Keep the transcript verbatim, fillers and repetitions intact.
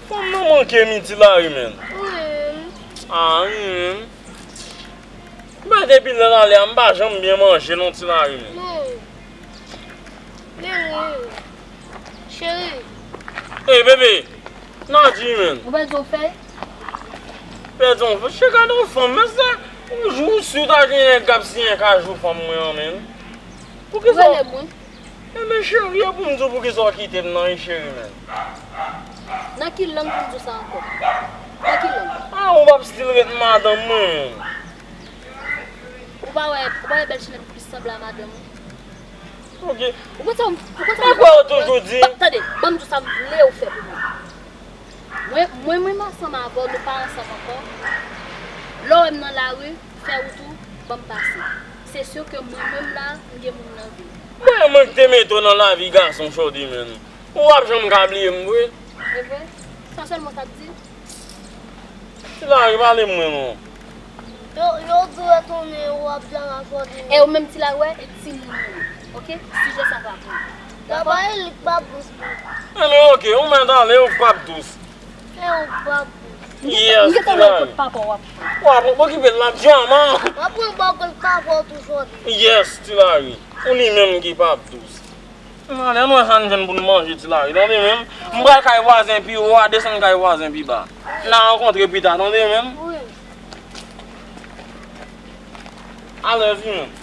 Fanm nan manke m wi, Ti Lari, menn. Wi. Ah, wi, menn. Mwen, depi lè l ale a, m pa janm byen manje non, Ti Lari, menn. Non. Men wi. Cheri. Ey, bebe. Nadi, menn. Ou pèdi yon fèy? Pèdi yon fèy? Cheri, gade yon fanm, men se yon jou si w ta gen nèg k ap siyen kajou fanm mwen an, menn. Poukisa w rele mwen? Enben, cheri, e pou m di w poukisa w kite m nan, wi, cheri, menn. Nan ki lang pou m di w sa ankò? Nan ki lang? Ah, ou p ap still ret madanm mwen, menn. Ou pa wè, ou pa wè bèl chenèt plis sanble a madanm ou? Ok. Ou konn sa, ou konn sa. Mwen kwè ou toujou di. Tande, ban m di w sa m vle ou fè pou mwen. Mwen, mwen menm ansanm avè w, nou pa ansanm ankò. Lè w wè m nan lari, fè wout ou, ban m pase. Se si ke mwen menm la, m gen moun nan vi m. Mwen, mwen ki te mete w nan lavi gason, Shorty, menn. Ou p ap janm ka bliye m vre. E vre? Sa sèlman w t ap di? Ti Lari, pale mwen non. Yo, yo di w retounen, w ap jan a Shorty. E ou menm Ti Lari, e timoun ou ye. Ok? Sijè sa pa pou ou. Dakò? Enben, ok, ou mèt ale, ou p ap dous. E ou p ap dous. Yes, Ti Lari. Kot papa w ap. W ap okipe l, l ap djaman. W ap pran bò kot papa w tou, Shorty. Yes, Ti Lari. Ou li menm ki p ap dous. Ann ale, ann wè sa n jwenn pou n manje, Ti Lari. Tande menm, m pral kay vwazen pi wo a, desann kay vwazen pi ba. N a rankontre pita, tande menm. Wi. Alèz wi menm.